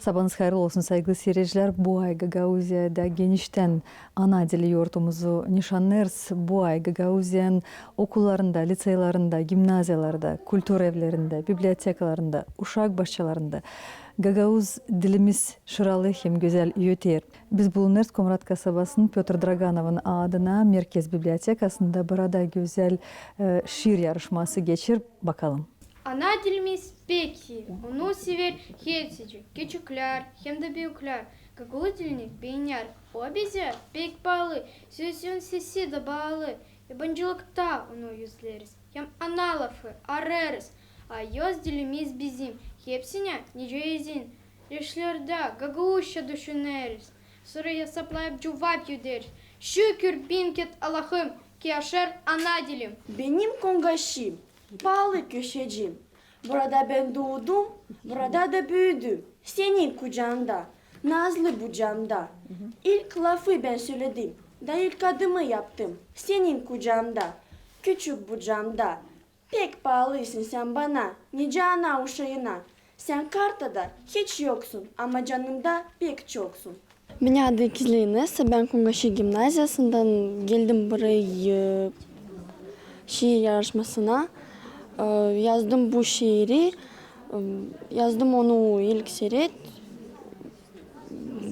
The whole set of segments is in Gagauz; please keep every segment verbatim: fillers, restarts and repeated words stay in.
Sabaanız hayırlı olsun, saygılı siredicilär. Bu ay Gagauziyada geniştän ana dili yortumuzu nişannêêrız. Bu ay Gagauziyanın okullarında, liţeylarında, gimnaziyalarda, kultura evlerindä, bibliotekalarında, uşak başçalarında gagauz dilimiz şıralı hem gözäl öter. Biz bulunêrız Komrat kasabasının Pötr Draganovın adına merkez bibliotekasında burada gözäl, e, şiir yarışması geçer. Bakalım. Ana dilimiz pek ii, onu sever hepsicik. Küçüklär hem dä büüklär gagauz dilini beener. O bizä pek baalı, sözün sesi dä baalı. Yabancılıkta onu üzleriz, hem ana lafı arêêrız. A öz dilimiz bizim hepsinä nicä ezin. Leşlerdä gagauzça düşüneriz, sora esaplayıp cuvap ederiz. Şükür bin ket Allahım, ki yaşêêr ana dilim. Benim Kongaşim, baalı köşecim. Burada bän duudum, burada da büüdüm. Senin kucaanda, nazlı bucaamda. İlk lafı bän söledim, da ilk adımı yaptım. Senin kucaanda, küçük bucaamda. Pek baalısın sän bana, nicä ana uşaana. Sän kartada hiç yoksun, ama canımda pek çoksun. Benim adım Kizlä İnessa, bän Kongaşi gimnaziyasından geldim burayı, e, şiir yarışmasına. E, yazdım bu şiiri, e, yazdım onu ilk seret.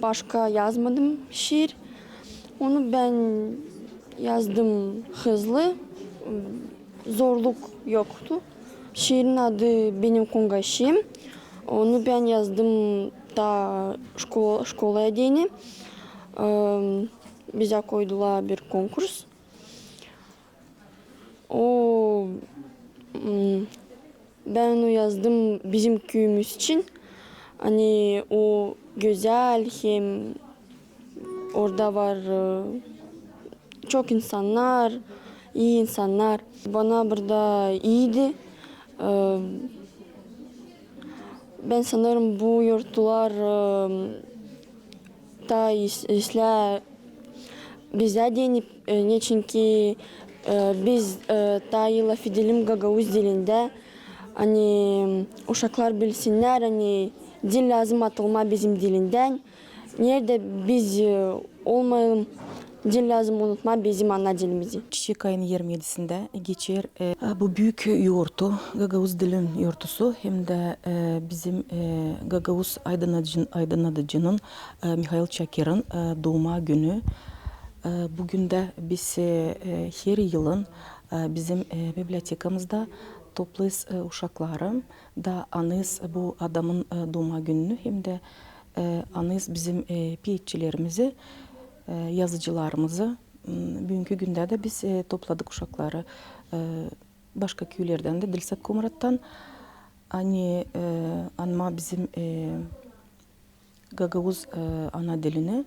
Başka yazmadım şiir. Onu bän yazdım hızlı, zorluk yoktu. Şiirin adı Benim Kongaşim. Onu bän yazdım taa şko-, şkolaya deyni. Em, bizä koydular bir konkurs. O, m, bän onu yazdım bizim küüyümüz için. Ani o gözäl hem orada var, e, çok insannar, ii insannar. Bana burada iiydi. E, bän sanêrım, bu yortular, e, taa is-, islää bizä deyni, e, neçinki, e, biz, e, taa ii lafedelim gagauz dilindä. Ani uşaklar bilsinnär, ani dil lääzım atılmaa bizim dilindän. Neredä biz, e, olmayalım, dil lääzım unutmaa bizim ana dilimizi. Çiçek ayın irmi edisindä geçer, e, bu büük yortu, gagauz dilin yortusu, hem dä, e, bizim, e, gagauz aydınnadıcın-, aydınnadıcının, e, Mihail Çakirın, e, duuma günü. E, bu gündä biz, e, e, her yılın, e, bizim, e, bibliotekamızda toplêêrız, e, uşakları da anêêrız bu adamın, e, duuma gününü, hem dä e, anêêrız bizim, e, peetçilerimizi, e, yazıcılarımızı. M, büünkü gündä dä biz, e, topladık uşakları, e, başka küülerdän dä, dilsä Komrattan. Ani, e, anmaa bizim, e, gagauz, e, ana dilini,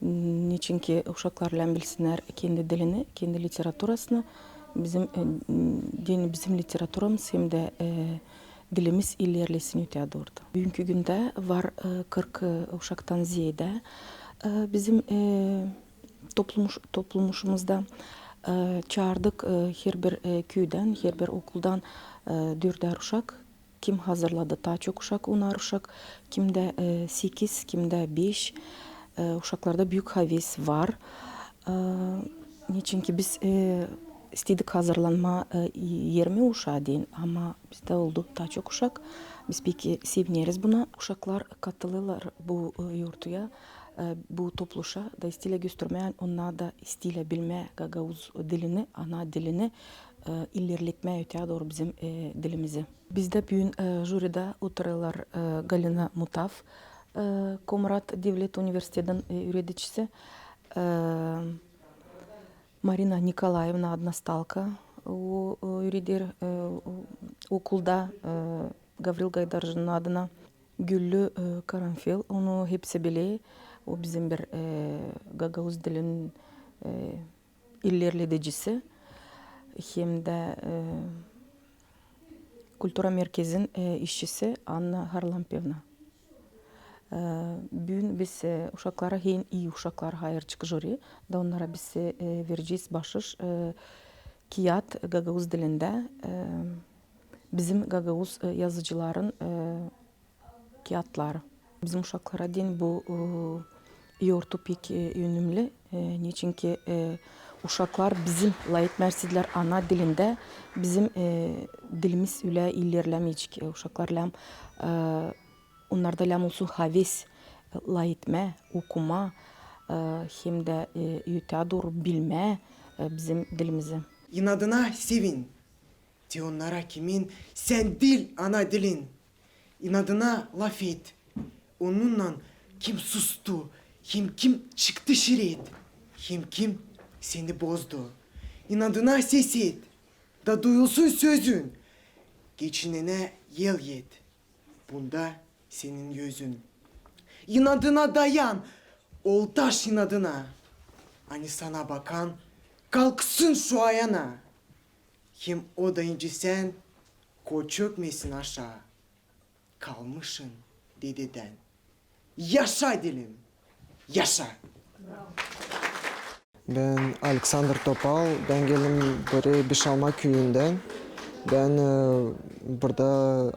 m, neçinki uşaklar lääzım bilsinnär kendi dilini, kendi literaturasını, bizim, e, m, deyni bizim literaturamız hem dä, e, dilimiz ilerlesin ötää dooru. Büünkü gündä var, e, kırk, e, uşaktan zeedä, e, bizim, e, toplumuş-, toplumuşumuzda, e, çaardık, e, herbir, e, küüdän, herbir okuldan, e, dördär uşak. Kim hazırladı taa çok uşak, onar uşak, kimdä, e, sekiz, kimdä beş. E, uşaklarda büük haves var. E, neçinki biz, e, istedik hazırlanmaa, e, irmi uşaa deyni, ama bizdä oldu taa çok uşak. Biz pek sevineriz buna. Uşaklar katılêrlar bu, e, yortuya, e, bu topluşa da isteerlär göstermää, onnar da isteerlär bilmää gagauz dilini, ana dilini, e, ilerletmää ötää dooru bizim, e, dilimizi. Bizdä büün, e, jürida oturêrlar, e, Galina Mutav, e, Komrat devlet universitetin, e, üüredicisi, e, Marina Nikolaevna Odnostalka, o, o üüreder, e, o, okulda, e, Gavril Gaydarjının adına. Güllü, e, Karanfil, onu hepsi biler. O bizim bir, e, gagauz dilin, e, ilerledicisi. Hem dä, e, kultura merkezin, e, işçisi Anna Harlampevna. E, büün biz, e, uşaklara, en ii uşaklara ayıracek jüri, da onnara biz, e, verecez başış, e, kiyat gagauz dilindä, e, bizim gagauz, e, yazıcıların, e, kiyatları. Bizim uşaklara deyni bu, e, yortu pek, e, önemli. E, neçinki, e, uşaklar bizim lafetmää istedilär ana dilindä, bizim, e, dilimiz ölä ilerlämeyecek. E, uşaklar lääzım, e, onnarda lääzım olsun haves, e, lafetmää, okumaa, e, hem dä, e, ötää dooru bilmää, e, bizim dilimizi. İnadına sevin. De onnara, kimin sän diil ana dilin. İnadına lafet. Onunnan, kim sustu, hem kim çıktı şiret, hem kim seni bozdu. İnadına ses et, da duyulsun sözün. Geçinenä el et, bunda senin gözün. İnadına dayan, ol taş inadına. Ani sana bakan kalksın şu ayana. Hem o da incä sän, ko çökmesin aşaa. Kalmışın dededän. Yaşa, dilim, yaşa! Bän Aleksandr Topal, bän geldim buraya Beşalma küüyündän. Bän, e, burada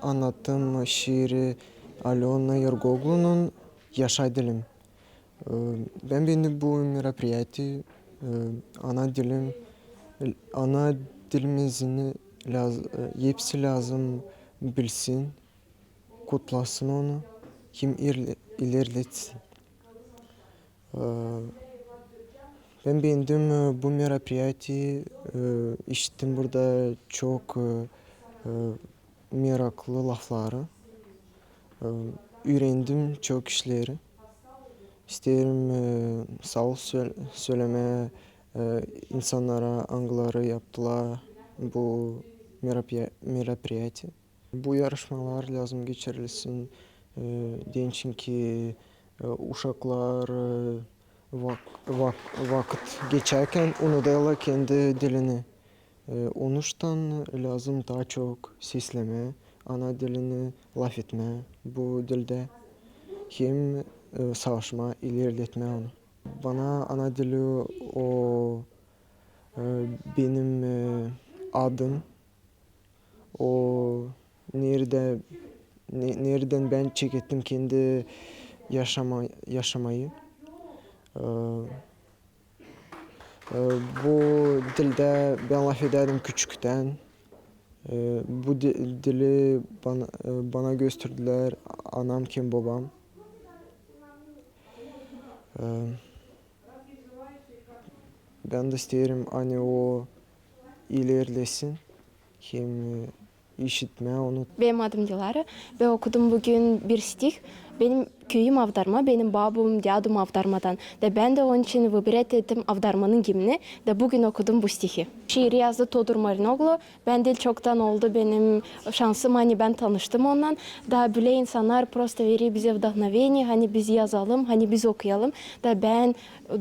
annattım şiiri Alöna Ergoglunun Yaşa, dilim. E, bän beendim bu merapiriyati, e, ana dilim, ana dilimizin lääz-, e, hepsi lääzım bilsin, kutlasın onu, hem iler-, ilerletsin. E, bän beendim, e, bu merapiriyati, e, işittim burada çok, e, e, meraklı lafları. E, üürendim çok işleri. İsteerim, e, saa ol söl-, sölemää, e, insannara, angıları yaptılar bu merapiya-, merapiriyati. Bu yarışmalar lääzım geçirilsin, e, deyni, çünkü, e, uşaklar, e, vak-, vak-, vakıt geçärkän unudêrlar kendi dilini. E, onuştan lääzım taa çok seslemää, ana dilini lafetmää bu dildä, hem, e, savaşmaa, ilerletmää onu. Bana ana dili o, e, benim, e, adım, o neredä, ne-, neredän bän çekettim kendi yaşama-, yaşamayı. E, e, bu dildä bän lafedärdim küçüktän. E, bu di-, dili bana, e, bana gösterdilär anam hem bobam. E, bän dä isteerim, ani o ilerlesin hem, e, işitmää onu. Benim adım Dilara. Bän okudum büün bir stih. Benim küüyüm Avdarma, benim babum, dädum Avdarmadan. Da bän dä onun için выбрать ettim Avdarmanın gimni. Da büün okudum bu stihi. Şiiri yazdı Todur Marinoglu. Bän diil çoktan oldu benim şansım, ani bän tanıştım onunnan. Da bölä insannar просто verer bizä вдохновение, ani biz yazalım, ani biz okuyalım. Da bän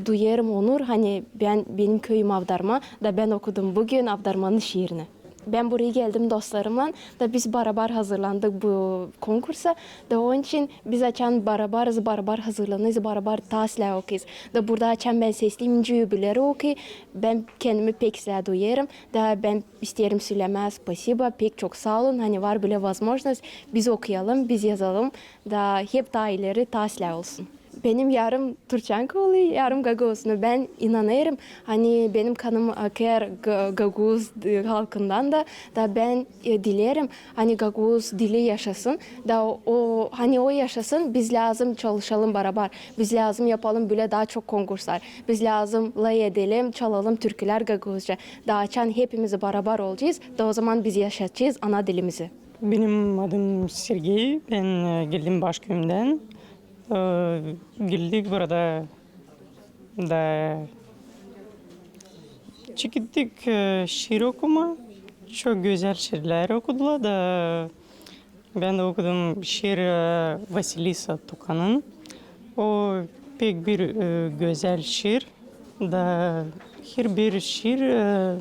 duyêrım onur, ani bän, benim küüyüm Avdarma, da bän okudum büün Avdarmanın şiirini. Bän buraya geldim dostlarımnan, da biz barabar hazırlandık bu konkursa. Da onun için biz açan barabarız, barabar hazırlanêrız, barabar taa islää okuyêrız. Da burada açan bän sesleyim, nicä öbürleri okuyêr, bän kendimi pek islää duyêrım. Da bän isteerim sölemää спасибо, pek çok saa olun, ani var bölä возможность, biz okuyalım, biz yazalım, da hep taa ileri, taa islää olsun. Benim yarım türkçän oluêr, yarım gagauz. No bän inanêrım, ani benim kanım akêr ga-, gagauz, e, halkından da, da bän, e, dilerim, ani gagauz dili yaşasın, da o, ani o yaşasın, biz lääzım çalışalım barabar, biz lääzım yapalım bölä taa çok konkurslar, biz lääzım lafedelim, çalalım türkülär gagauzça. Da açan hepimiz barabar olacez, da ozaman biz yaşayacez ana dilimizi. Benim adım Sergey, bän, e, geldim Başküüyündän. E, geldik burada da çekettik, e, şiir okumaa. Çok gözäl şiirlär okudular da bän dä okudum şiir, e, Vasilisa Tukanın. O pek bir, e, gözäl şiir. Da herbir şiir, e,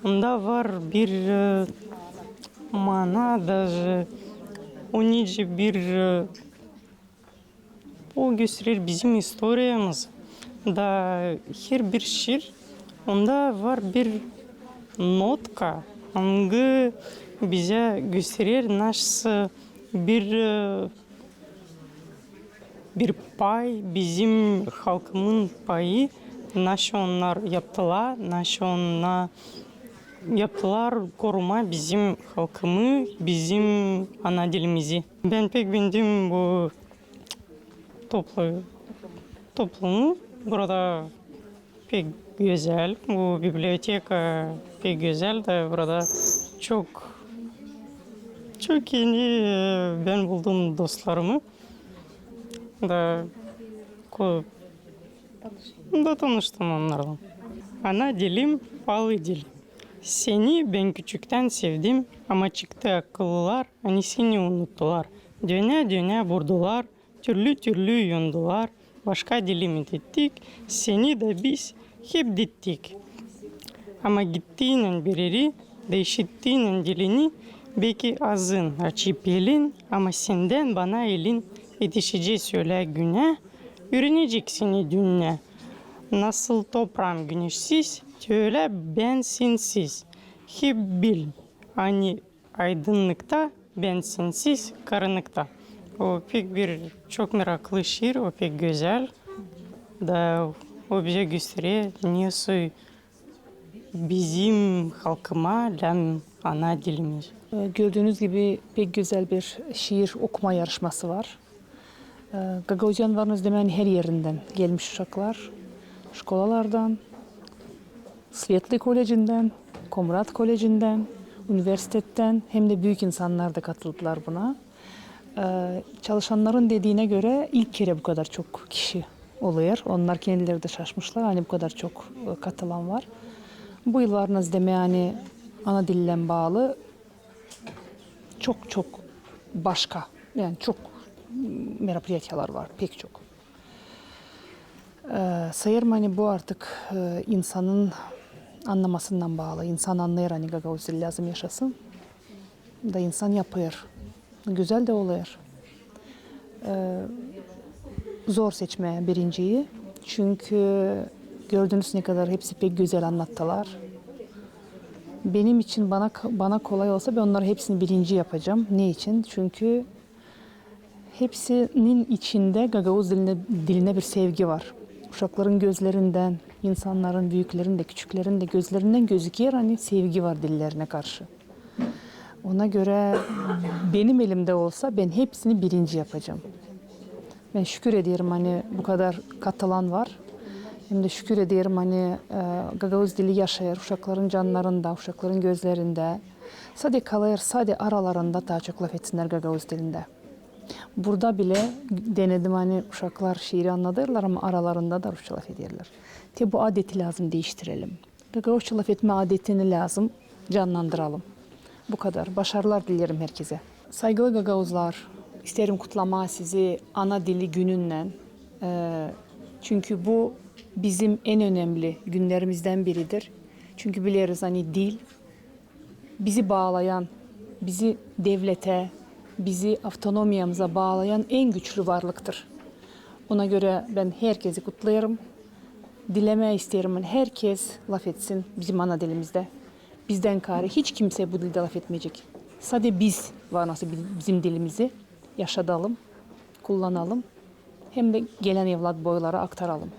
onda var bir, e, mana, даже o nicä bir, e, o gösterer bizim istoriyamızı. Da herbir şiir, onda var bir notka, angı bizä gösterer, nasıl bir, e, Bir pay bizim halkımın payı, naşı onnar yaptılar, naşı onnar yaptılar koruma bizim halkımı, bizim ana dilimizi. Bän pek beendim bu toplu-, toplumu. Burada pek gözäl, bu biblioteka pek gözäl da burada çok, çok eni, e, bän buldum dostlarımı da ko-, da tanıştım onnarlan. Ana dilim, paalı dilim. Seni bän küçüktän sevdim, ama çıktı akıllılar, ani seni unuttular. Dönä-dönä burdular, türlü-türlü yondular, başka dili mi dilettik, seni dä biz hep dilettik. Ama gittiynän bir eri, diiştirdiynän dilini, beki azın açıp elin, ama sendän bana elin, etişecez ölä günä, üürenecek seni dünnä. Nasıl topraam güneşsiz, te ölä bän sensiz. Hep bil, ani aydınnıkta, bän sensiz karannıkta. O pek bir çok meraklı şiir, o pek gözäl. Da o bizä gösterer, nesoy bizim halkıma lääzım ana dilimiz. E, gördüünüz gibi pek gözäl bir şiir okuma yarışması var. E, Gagauz yanvarını özlemää, ani her erindän gelmiş uşaklar, şkolalardan, Svetli kolecindän, Komrat kolecindän, universitettän hem dä büük insannar da katıldılar buna. E, çalışannarın dediinä görä, ilk kerä bu kadar çok kişi olêr. Onnar kendileri dä şaşmışlar, ani bu kadar çok, e, katılan var. Bu yıl var, özlemää, ani ana dillän baalı çok-çok başka, yani çok merapiriyatiyalar var, pek çok. E, sayêrım, ani bu artık, e, insanın annamasından baalı. İnsan annêêr, ani gagauz dili lääzım yaşasın. Da insan yapêr. Gözäl dä olêr. E, zor seçmää birinciyi. Çünkü gördüünüz, ne kadar hepsi pek gözäl annattılar. Benim için, bana, bana kolay olsa, bän onnarı hepsini birinci yapacam. Ne için? Çünkü hepsinin içindä gagauz dilinä, dilinä bir sevgi var. Uşakların gözlerindän, insannarın, büüklerin dä, küçüklerin dä gözlerindän gözüker, ani sevgi var dillerinä karşı. Ona görä benim elimdä olsa, bän hepsini birinci yapacam. Bän şükür ederim, ani bu kadar katılan var. Hem dä şükür ederim, ani, e, gagauz dili yaşêêr uşakların cannarında, uşakların gözlerindä. Sade kalêr, sade aralarında taa çok lafetsinnär gagauz dilindä. Burada bile denedim, ani uşaklar şiiri annadêrlar, ama aralarında da rusça lafederlär. Te bu adeti lääzım diiştirelim. Gagauzça lafetmä adetini lääzım cannandıralım. Bu kadar. Başarılar dileerim herkezä. Saygılı gagauzlar, isteerim kutlamaa sizi Ana dili gününnän. E, çünkü bu bizim en önemli günnerimizdän biridir. Çünkü bileriz, ani dil bizi baalayan, bizi devletä, bizi avtonomiyamıza baalayan en güçlü varlıktır. Ona görä bän herkezi kutlêêrım. Dilemää isteerim, ani herkez lafetsin bizim ana dilimizdä. Bizdän kaarä hiç kimsä bu dildä lafetmeyecek. Sade biz var nasıl bi-, bizim dilimizi yaşadalım, kullanalım, hem dä gelän evlat boylara aktaralım.